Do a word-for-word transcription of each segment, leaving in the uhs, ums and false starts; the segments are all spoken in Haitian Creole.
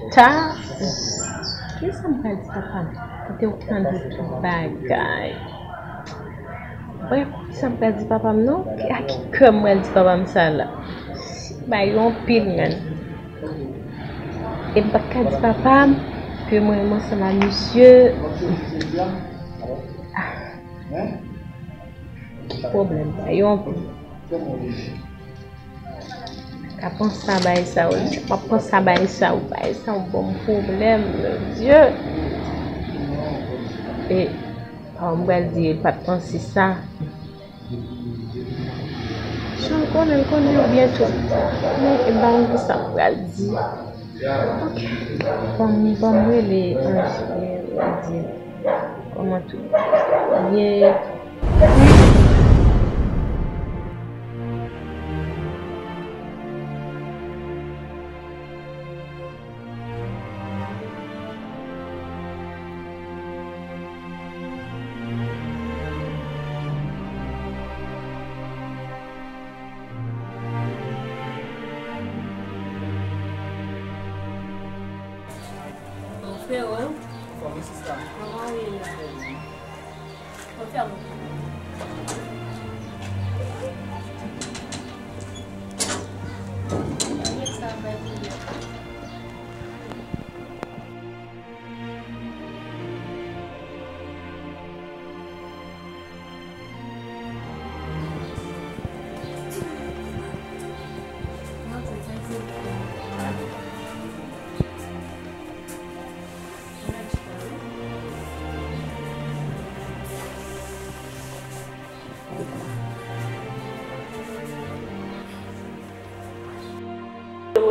Sa, kisa m pral di papa m? Kote w tande tout bagay. Bref, kisa m pral di papa m non? A ki kè m pral di papa m sa la? Bagay yo anpil, man. E m pa t ka di papa m ke mwen renmen ansanm a misye. Ah. Ki pwoblèm bagay yo anpil. Ka panse a bagay sa yo, m ap panse a bagay sa yo, bagay sa yo ban m pwoblèm, mon Dye. E, oh, m pral di, li pa t panse sa. Jan l konnen, l konnen yo byen tou. Men, e ban m ki sa m pral di. Ok. Ban m, ban m rele Ange, e, di. Kòman tou ye? Bon, frero. Anfòm wi, sista. Kòman w ye la? Bon, fè mwen. Sa bay pou yo.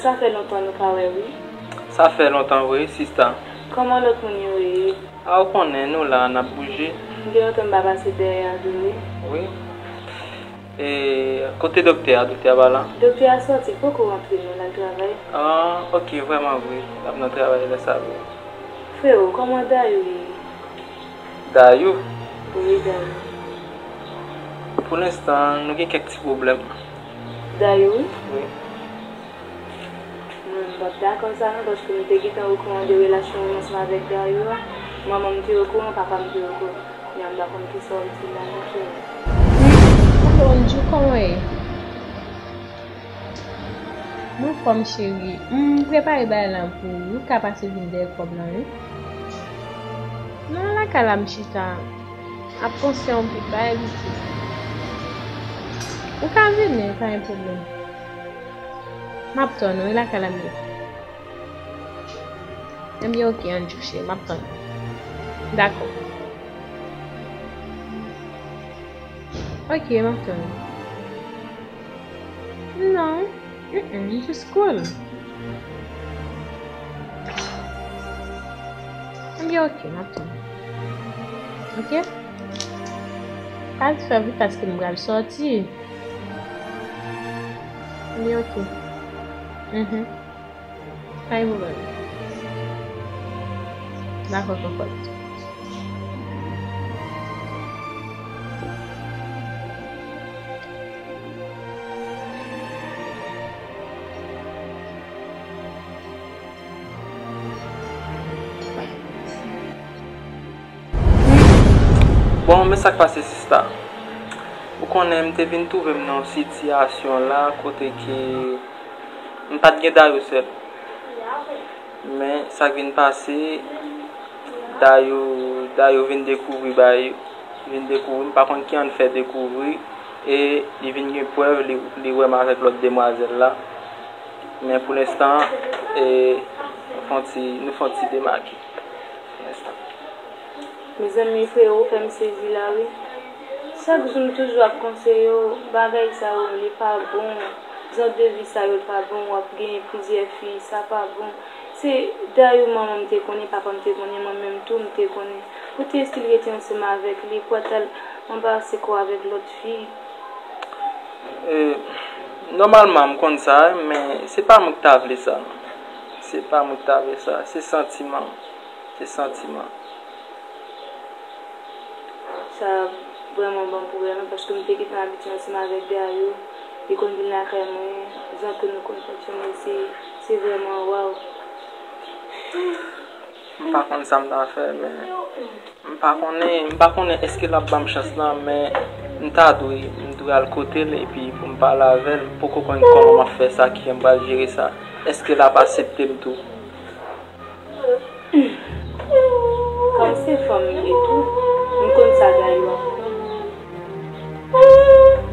Sa fè lontan nou pa wè, wi. Sa fè lontan vre, sista. Kòman lòt moun yo ye? A, ou konnen, nou la, n ap bouje. Gen lontan m pa pase dèyè a tou, wi. Wi. E kote doktè a? Doktè a pa la? Doktè a sòti, l poko rantre non, l al travay. A, ok, vrèman vre. L ap nan travay lè sa vre. Frero, kòman Dayou ye? Dayou? Wi, Dayou. Pou lenstan, nou gen kèk ti pwoblèm. Dayou? Wi. Mwen, m p ap dakò sa non, paske m te gentan okouran de relasyon w ansanm avèk Dayou a. Manman m te okouran, papa m te okouran. Kounye a m pa konn kisa w ap di la non, frero. Bonjou, kòman w ye? M anfòm, cheri. M prepare bagay lan pou ou. Ou ka pase vin dèyè kòb lan, wi. Non, lakay la m chita. Ap panse yon pil bagay, pitit. Ou ka vini, pa gen pwoblèm. M ap tann ou, e lakay la m ye. Ebyen, ok, Anjou cheri, m ap tann ou. Dakò. Ok, m ap tann ou. Non. Mm, mm, m jis cool. Ebyen, ok, m ap tann ou. Ok? Al fè vit paske m pral sòti. Ebyen, ok. Mhm. Pa gen pwoblèm. Dakò, Kòkòt. Bon, men sa k pase, sista. Ou konnen, m te vin twouve m nan yon sitiyasyon la kote ke m pa t gen Dayou sèl. Men sa k vin pase, Dayou, Dayou vin dekouvri bagay, vin dekouvri, m pa konn ki jan l fè dekouvri, e li vin gen prèv, li, li wè m avèk lòt demwazèl la. Men pou lenstan, e, nou fè yon ti, nou fè yon ti demake pou lenstan. Mezanmi, frero, fè m sezi la, wi. Chak jou m toujou ap konseye w, bagay sa yo, li pa bon. Jan de vi sa yo, li pa bon. W ap genyen plizyè fi, sa pa bon. Se Dayou manman m te konnen, papa m te konnen, mwen menm tou m te konnen. Pou te estil rete ansanm avèk li, pou al anbase kò avèk lòt fi. E, nòmalman, m konn sa, men se pa mwen ki ta vle sa, non. Se pa mwen ki ta vle sa, se santiman. Se santiman. Sa vrèman ban m pwoblèm, paske m te gentan abitye ansanm avèk Dayou. Li konn vin lakay mwen, jan ke nou konn fonksyone, se, se vrèman waw. M pa konn sa m ta fè, men m pa konnen, m pa konnen èske l ap ban m chans lan, men m ta dwe, m dwe al kote l epi pou m pale avè l. M poko konn kòman m ap fè sa, kijan m pral jere sa. Èske l ap aksepte m tou? Kòm se fanm m ye tou, m konn sa Gayou ap fè.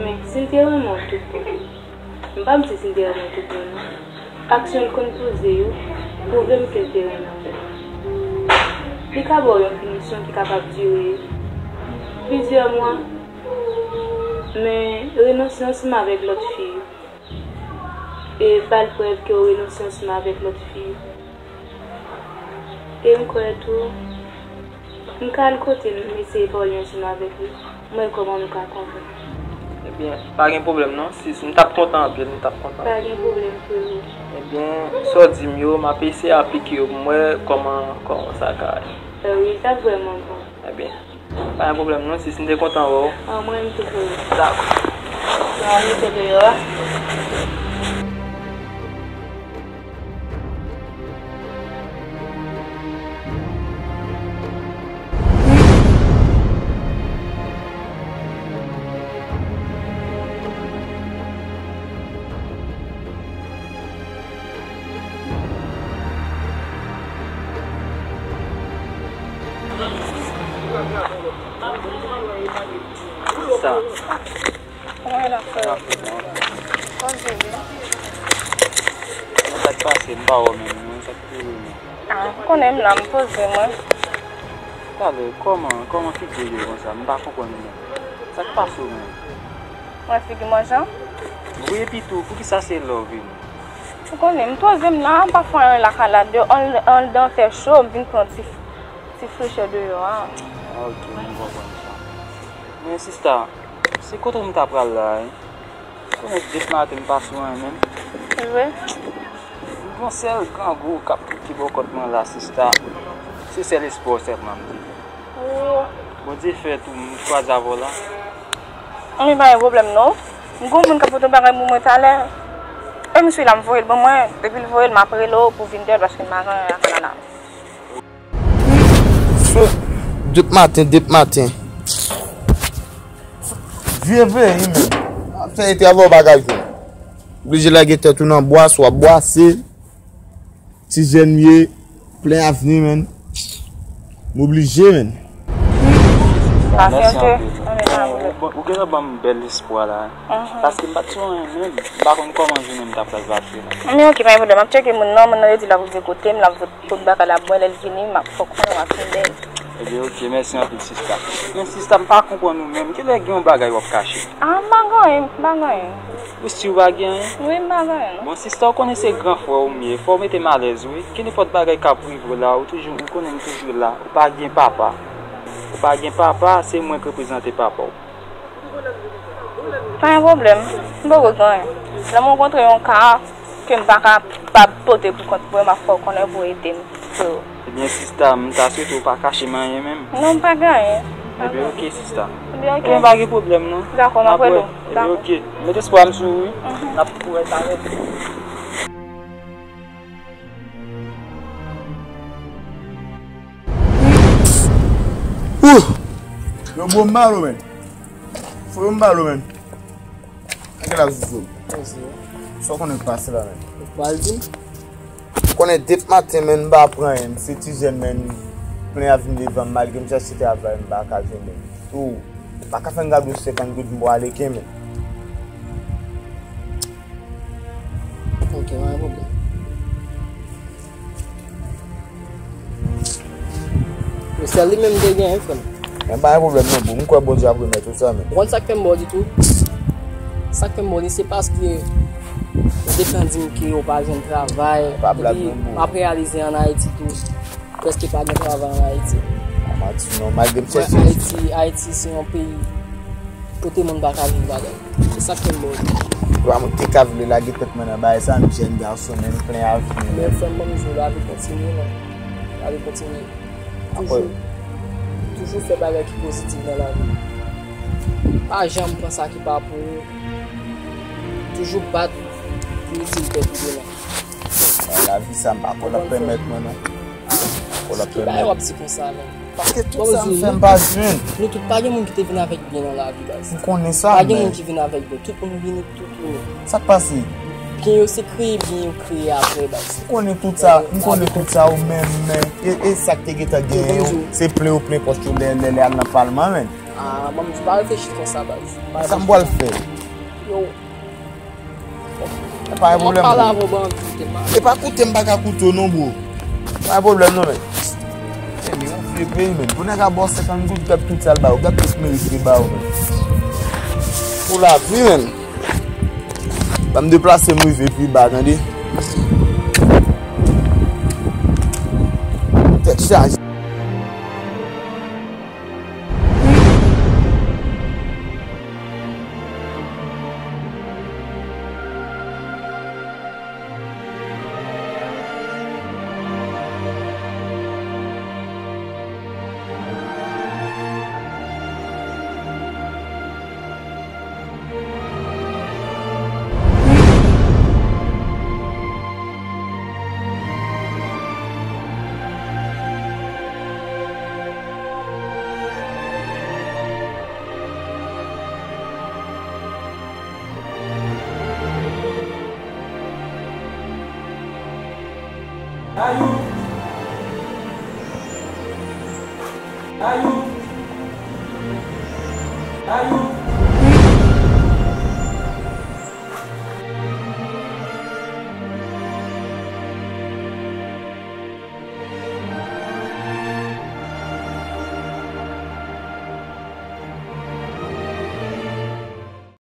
Men, si l te renmen w tout bon, m pa msi si l te renmen w tout bon, non. Aksyon l konn poze yo pwouve m ke l te renmen w. Li ka ba w yon pinisyon ki kapab dire plizyè mwa, men renonse ansanm avèk lòt fi yo. E ba l prèv ke w renonse ansanm avèk lòt fi yo. E m kwè tou, m ka al kote l, m eseye pale ansanm avèk li. M wè kòman nou ka konvenk. Ebyen, pa gen pwoblèm non, sis. M t ap kontan anpil, m t ap kontan. Pa gen pwoblèm, frero. Ebyen, sa w di m yo, m ap eseye aplike yo pou m wè kòman, kòman sa ka ye. Eh wi, l t ap vrèman bon. Ebyen, pa gen pwoblèm non, sis, m te kontan wè w. Ah, mwen menm tou, frero. Dakò. Bon, nou te deyò a. Sa. Kòman w ye la, frè? Kòman w ye? Sa k pase? M pa wè w menm non, sa k rive menm? Ah, ou konnen m la, m poze mwen. Talè, kòman, kòman figi w ye konsa? M pa konprann ou menm. Sa k pase w menm? Mwen figi mwen jan? Wi, epi tou, poukisa se la w vini? Ou konnen, m poze m la, m pa fè anyen lakay la, de an, anndan fè cho, m vin pran ti, ti frechè deyò a. Ah, ok, m konprann sa. Men sista, se kote m ta pral la, wi. Konnen depi maten m pa sou anyen menm. Li vre? M gen yon sèl grangou k ap toke bò kòt mwen la, sista. Se sèl espwa w sèlman m te gen. Oh. Bondye fè tou m kwaze avè w la. Anben, pa gen pwoblèm non. M gen yon moun k ap pote yon bagay pou mwen talè. E misye la, m voye l ban mwen. Depi l voye l, m ap rele w pou vin dèyè l paske m pa gen anyen a fè la. Depi maten, depi maten. Vye vre, wi, men. Ap fè ete avè w bagay vre. Oblije lage tèt ou nan bwa, swa bwase. Ti jèn m ye, plen avni, men. M oblije, men. Pasyante, anben, pa gen pwoblèm. Ou, ou gentan ban m bèl espwa la. Mhm. Paske m pa t sou anyen menm. M pa konn kòman jounen m ta pral pase la. Men ok, pa gen pwoblèm. M ap tcheke moun nan, moun nan redi l ap rive kote m, l ap voye tout bagay la pou mwen, lè l vini, m ap fè w konnen w ap kenbe l. Ebyen, ok, mèsi anpil, sista. Men, sista, m pa konprann ou menm. Kilè gen yon bagay w ap kache? Ah, m pa gen anyen, m pa gen anyen. Ou si w pa gen anyen? Wi, m pa gen anyen, non. Bon, sista, ou konnen se gran frè w m ye. Fò w mete m alèz, wi. Kenenpòt bagay k ap rive w la, ou toujou, ou konnen m toujou la. Ou pa gen papa. Ou pa gen papa, se mwen k reprezante papa w. Pa gen pwoblèm. M poko gen anyen. Lè m rankontre yon ka ke m pa ka pa pote pou kont mwen, m ap fè w konnen pou w ede m, frero. Ebyen, sista, m ta swete w pa kache m anyen menm. Non, m pa gen anyen. Ebyen, ok, sista. Ebyen, ok. Ebyen, pa gen pwoblèm, non. Dakò, m ap rele w. Dakò. Ebyen, ok. Met espwa m sou ou, wi. Mhm. N ap tou wè talè. Ouh! Yo, bro, m ba lo, men. Frero, m ba lo, men. Nan ki la, Zouzou? Sa w konnen k pase la, men? Ou pral di m? Ou konnen depi maten, men, m pa pran anyen. M se ti jèn, men, plen avni devan m, malgre m chèche travay, m pa ka jwenn li. Tou, pa ka fè m gade w senkant goud, m pral ale kenbe. Ok, pa gen pwoblèm. Yo, sèl li menm te genyen, frè m. Men pa gen pwoblèm non, bro. M kwè Bondye ap remèt ou sa, men. Ou konn sa k fè m ba w li tou? Sa k fè m ba w li, se paske ou te konn di m ke ou pa jwenn travay. Pa blag non, bro. Epi, m ap reyalize ann Ayiti tou, prèske pa gen travay ann Ayiti. Pa manti non, malgre m chèche. Ayiti, Ayiti se yon peyi kote moun pa ka viv ladan. Se sa k fè m ba w li. Papa m te ka vle lage tèt mwen nan bagay sa, m jèn gason, men m plen avni. Men frè m, ban m di w, lavi kontinye, non. Lavi kontinye. Toujou, toujou fè bagay ki pozitif nan lavi. Pa janm pran sa ki pa pou ou. Toujou bat pou itil pèp ou demen. Lavi sa, m pa kwè l ap pèmèt mwen, non. Ki bagay w ap di konsa, menm? Paske tout sa m fè, m pa jwenn. Nou tout pa gen moun ki te vin avèk byen nan lavi, baz. M konnen sa, men. Pa gen moun ki vin avèk byen. Tout moun vini, tout moun. Sa k pase? Byen yo se kreye, byen yo kreye apre, baz. M konnen tout sa, m konnen tout sa ou menm, men. E, e sa k te gentan genyen yo, se plen ou plen pòch yo lè, lè, lè al nan palman, men. Ah, ban m di, pa reflechi konsa, baz. Sa m pral fè? Yo. E pa gen pwoblèm, bro. E pa koute m pa ka koute w non, bro. Pa gen pwoblèm non, men. Ebyen, yon vye peyi, men. Pou nèg a ba w senkant goud, gad tout sa l ba w, gad tout merit li ba w, men. Pou lavi, men. Ban m deplase m rive pi ba, tande. Tèt chaje. Ayou! Ayou! Ayou!